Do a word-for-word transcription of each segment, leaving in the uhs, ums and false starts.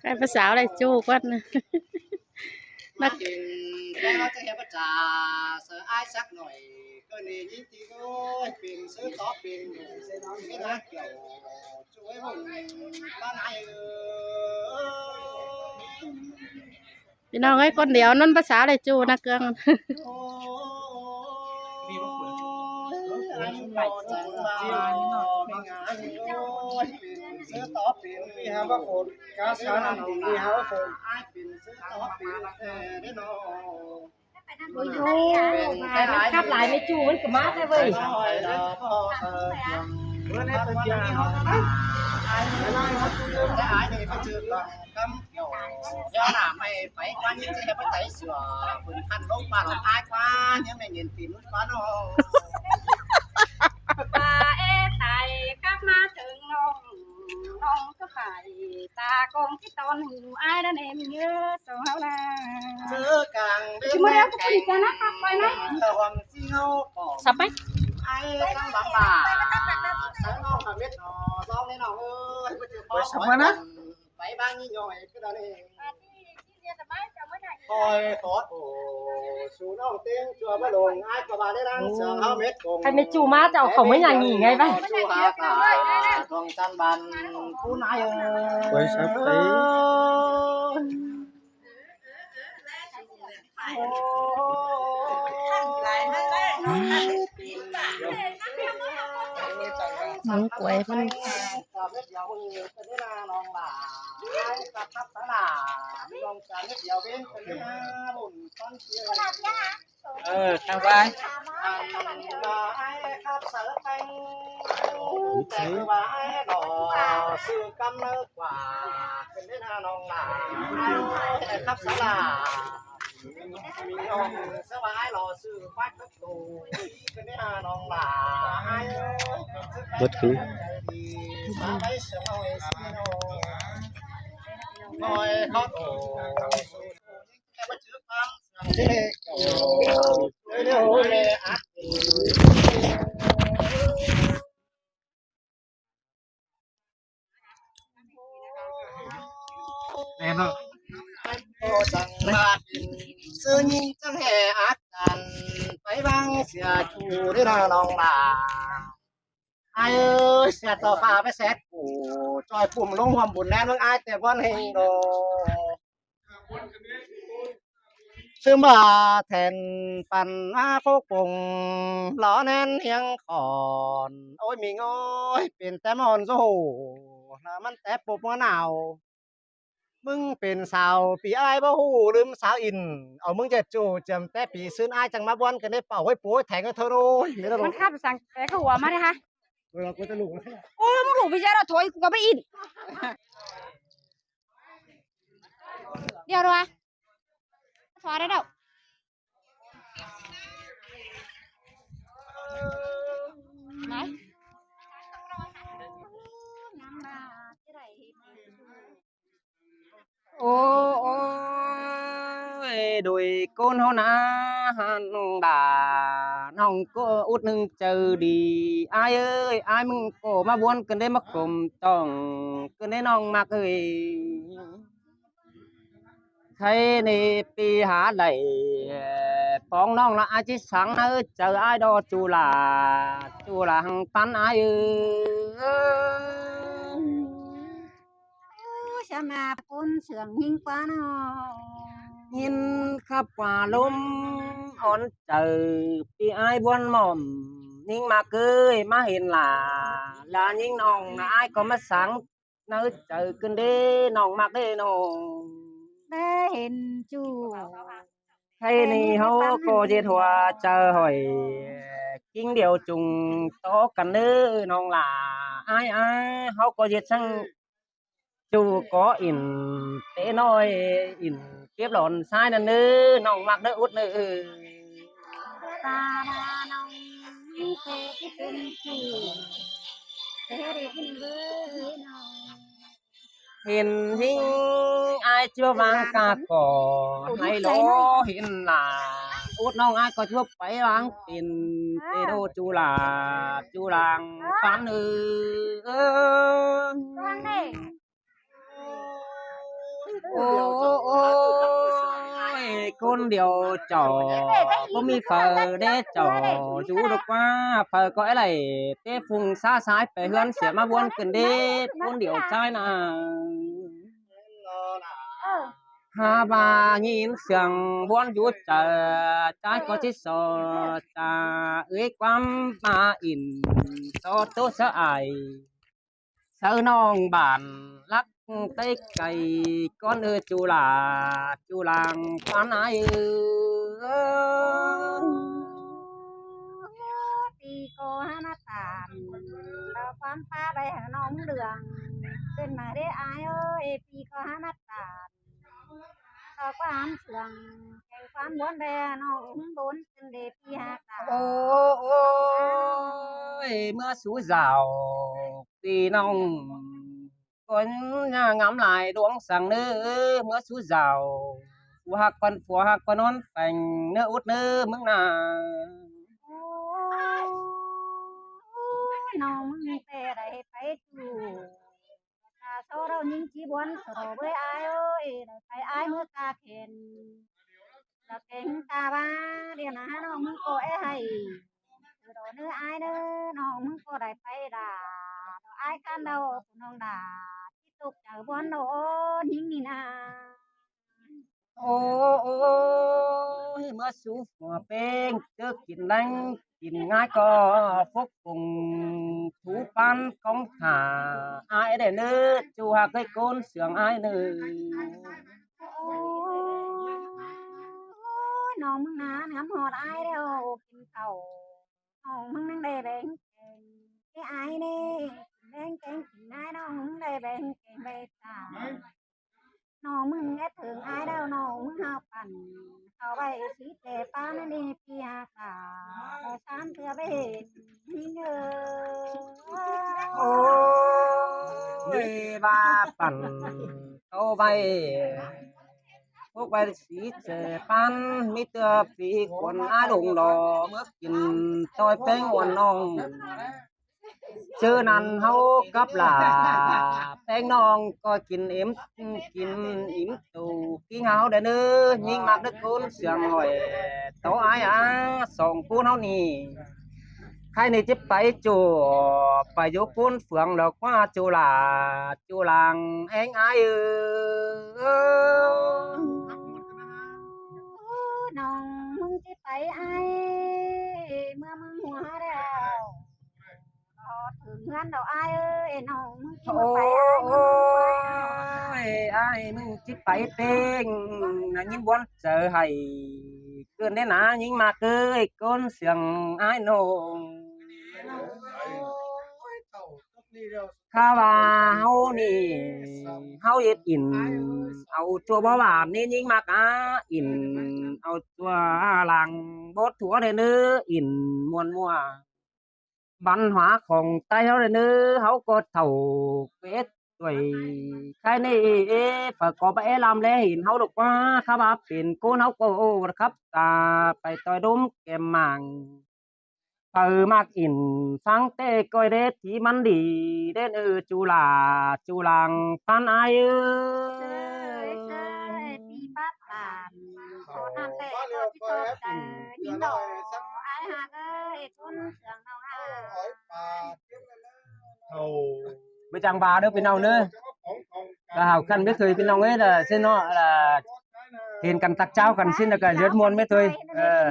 Cái bác sáo này chu quát nè. Bác Pin, cái nó sẽ bắt trà, sợ ai sắc nổi, cơ này những tí thôi, Pin sứ tó Pin, sẽ nói cái lá kiểu, chú ấy hùng, bác ai ơi. Pin nó cái con đéo nón bác sáo này chu nè cương. Ôi dồi, cái nó khắp lại mẹ chu vẫn cứ mát thế vậy. Bữa nay tôi chiều đi nó. Cái ai này có chưa còn cắm kiểu. Nhớ là mày phải có những cái phải tẩy sửa, phần khăn lốm ba lòng ai quá, nhớ mày nhìn tìm quá nó. Và e tài khắp má thường nông, nông có phải ta con cái ton hù ai đã nêm nhớ sổ háo là. Chứ càng Chứ mà đéo có phải cho nó khắp quay nó. Tao hòm chi ngâu bỏ. Sắp ấy. Ai căng bám bà. Sáng nó mà biết nó, lo nên nó ơi, có chịu khó. Ôi, sắp quá nè. Phải ba nghi nhòi cái đó đi. Thôi, khó. Ồ, su nông tiếng chùa bá lùng, ai có bà đấy đang sửa háo mết cùng. Hay mẹ chu má cháu không mấy nhà nghỉ ngay vậy? Chu hả cả, dòng chăn bàn, phú nái ơi. Quay sắp đấy. Nắng quay phân. Ờ, thằng vai. Sư căm nơ quả, cái nết hà nòng là, ai khắp xã là. Mình nòng, sao mà ai lò sư quát khắp tù, cái nết hà nòng là, ai. Bất cứ. Ngồi khóc. Em ạ. Sư nhìn chẳng hề ác tàn, phải vang xìa chủ đi là lòng là. Ai ơi, xìa tỏ pha với xét củ, tròi phùm lông huam bùn nén với ai tè quan hình đồ. Sư mà thèn păn á phốc pùng, ló nén hiếng khòn. Ôi mình ơi, pin té mòn rô, là măn té bộp mưa nào. Mưng pên sáo pí ai báu hủ lứm sáo in. Au mưng jet chu chiêm té pí sưn ai chắng ꞌmá ꞌbuôn ꞌcọ ꞌnị pảu ꞌhới pú ꞌhới thẻng ꞌnị thôi ꞌnị. Măn khắp săng té ꞌcọ hua ꞌmá ꞌnị hả? Ôi, mưng lủng ꞌviạk ꞌnị thôi ꞌcọ ꞌmá in. Điêu ꞌnị. Thoa ꞌnị đâu. Đấy. Ôi, đuổi con hó ná hăn đà, ꞌnọng ꞌcọ út ꞌnưng chaư đi. Ai ơi, ai mưng ꞌcọ ꞌmá ꞌbuôn ꞌcọ ꞌnị ꞌmá khôm tỏng, ꞌcọ ꞌnị ꞌnọng ꞌmặc ơi. Khay ꞌnị pí hả đảy, póng ꞌnọng ꞌlạ ai ꞌchí sắng ná ư, chaư ai đo chu là, chu là hăng pắn ai ư. Ơ, sa ꞌma ꞌcốn sương ꞌhính ꞌquá ꞌnọ. ꞌHính khắp ꞌquá ꞌlốm ón chaư, pí ai ꞌbuôn mỏm, ꞌnhính ꞌmặc ơi, ꞌmá hên lả, lả ꞌnhính ꞌnọng ná ai ꞌcọ ꞌmá sắng, ná ư chaư ꞌcọ ꞌnị, ꞌnọng ꞌmặc ơi ꞌnọ. Bé hên chu. Khay ꞌnị ꞌháu ꞌcọ ꞌdệt hua chaư hỏi, king điêu chung tó căn ꞌnị ꞌnọng lả, ai ai, ꞌháu ꞌcọ ꞌdệt săng chu có in, té ꞌnọi in kiếp lòn sai ꞌnặn ꞌnị, ꞌnọng ꞌmặc ꞌnị út ꞌnị. Ta ꞌnọng ꞌnị ꞌcọ ꞌnị, té đi ꞌnị ꞌnọng. Hên ꞌhính ai ꞌchưa vang ca cỏ, hay ló hên lả, út ꞌnọng ai ꞌcọ ꞌchưa pay vang pên, té đô chu là, chu làng pán ư. Ôi, ôi, ôi, ꞌcốn điêu chảu, ꞌcốn ꞌmí phaư đé chảu, dú độc ꞌquá, phaư ꞌcọ é đảy, té phung ꞌsá sai pay ꞌhướn sia ꞌmá ꞌbuốn ꞌcứn đế, ꞌcốn điêu ꞌchái ꞌnạ. Hák ꞌva ꞌnghín siêng ꞌbuốn dú chaư, ꞌchái ꞌcọ ꞌchí so, cha ới ꞌquám ꞌmá ỉn, so ꞌtố sáư ai. Sáư ꞌnọng bản lắc Tây cay, ꞌcốn ơi ꞌchu lả, ꞌchu lăng ꞌquán ải ơi. ꞌPi ꞌcọ hák ꞌmá tản, ꞌlẹo ꞌquám ꞌpá ꞌvạy hảư ꞌnọng ꞌmướng đường. ꞌCứn ꞌmá đế ải ơi, ꞌpi ꞌcọ hák ꞌmá tản. Sau ꞌquám siêng, kéng ꞌquám ꞌbuốn đé ꞌnọng ꞌmướng bốn, ꞌcứn đế ꞌpi hák tản. Ôi, ꞌmưa sú dảo, ꞌpi ꞌnọng ꞌcốn ꞌnhá ngắm lai đuống săng ꞌnớ, ꞌmưa sú dảo. Phủ ꞌhặc ꞌquăn, phủ ꞌhặc ꞌquăn ón pheng ꞌnớ út ꞌnớ ꞌmướng ꞌnạ. Ôi, ꞌnọng ꞌmướng pay đảy pay ꞌchu. Sa so ꞌlẹo ꞌnhính ꞌchí ꞌbuốn so ꞌlẹo ꞌvới ải ơi, đảy pay ải ꞌmưa ca khen. Đảy kéng ca ꞌva, điên ꞌnạ ꞌnọng ꞌmướng ꞌcọ é ải. Đảy ꞌnớ ải ꞌnớ, ꞌnọng ꞌmướng ꞌcọ đảy pay đả. Đảy ải ꞌcắn đaư phủ ꞌnọng đả, ꞌchí tốc chaư ꞌbuốn ꞌnọng ꞌnhính ꞌnị ꞌnạ. Ôi, ôi, ꞌmưa sú phủ ꞌpéng, ꞌchớ kin ꞌlẹng kin ꞌngai ꞌcọ phốc phung thú ꞌpán ꞌcóng thả ải đảy ꞌnớ, ꞌchu ꞌhặc ới ꞌcốn siêng ải ꞌnớ. Ôi, ꞌnọng ꞌmướng ꞌnạ ngắm ꞌhọt ải ꞌlẹo kin khảu. ꞌNọng ꞌmướng ꞌnăng đảy beng kéng ải ꞌnị, beng kéng kin ải, ꞌnọng ꞌmướng đảy beng kéng ꞌvạy tả. ꞌNọng ꞌmướng é thướng ải ꞌlẹo, ꞌnọng ꞌmướng hao păn. Sau ꞌvạy sí ꞌchẹ ꞌpán ꞌnị ꞌpi hák tả, ꞌlẹo sám ꞌtưa ꞌvạy hên ꞌnhính ơi. Ôi, ꞌva păn, sau ꞌvạy, phốc ꞌvạy sí ꞌchẹ ꞌpán, ꞌmí ꞌtưa phi khuôn ải đông lo, ꞌmưa kin ꞌtoi ꞌpéng uôn ꞌnọng. ꞌChớ ꞌnặn ꞌháu cắp lả ꞌpéng ꞌnọng ꞌcọ kin ím, kin ím tủ kin ꞌháu đảy ꞌnớ, ꞌnhính ꞌmặc ꞌnớ ꞌcốn siêng ải. Tó ải a, song ꞌcốn ꞌháu ꞌnị, ꞌkhạy ꞌnị ꞌchí pay ꞌchu, pay dú ꞌcốn phướng ꞌlẹo ꞌquá ꞌchu lả, ꞌchu lăng ꞌhéng ải ơi. ꞌNọng ꞌmướng ꞌchí pay ải, ꞌmưa ꞌmướng hua ꞌlẹo. Ôi, ải ꞌmướng ꞌchí pay ꞌpéng, ꞌnhính ꞌbuốn chaư ải. ꞌCứn đé ꞌnạ ꞌnhính ꞌmặc ơi, ꞌcốn siêng ải ꞌnọng. ꞌKhạy ꞌva ꞌháu ꞌnị, ꞌháu ꞌdệt ỉn, au ꞌchua báu bản ꞌnị ꞌnhính ꞌmặc a, ỉn, au ꞌchua lăng bốt thua đảy ꞌnớ, ỉn muôn ꞌmua văn hóa khong ꞌTáy ꞌháu đảy ꞌnớ, ꞌháu ꞌcọ thảu pét ꞌtoi. ꞌKhạy ꞌnị ê, phaư ꞌcọ báu é ꞌlam ꞌlé ỉn ꞌháu độc ꞌquá, ꞌkhạy ꞌva pên ꞌcốn ꞌháu ꞌcọ ꞌcọ khắp ta pay ꞌtoi đốm kem mảng. Phaư ꞌmặc ỉn ꞌphắng ꞌtẹ ꞌcoi đé ꞌchí ꞌmắn đi, đen ơ ꞌchu lả, ꞌchu lăng ꞌpán ải ơi. Báu chắng ꞌva ꞌnớ ꞌpi ꞌnọng ꞌnớ. ꞌCọ hảư khăn ꞌmí thôi ꞌpi ꞌnọng ới, là ꞌsịn ꞌnọ, là hên căn tắc cháo căn ꞌsịn ꞌnọ ꞌcọ ꞌdệt muôn ꞌmí thôi. Ờ,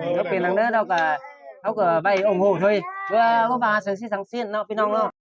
ꞌnớ pên lăng ꞌnớ ꞌnọ ꞌcọ, ꞌháu ꞌcọ ꞌvạy ủng hộ thôi. Báu, báu ꞌva săng ꞌsịn săng ꞌsịn ꞌnọ ꞌpi ꞌnọng ꞌnọ.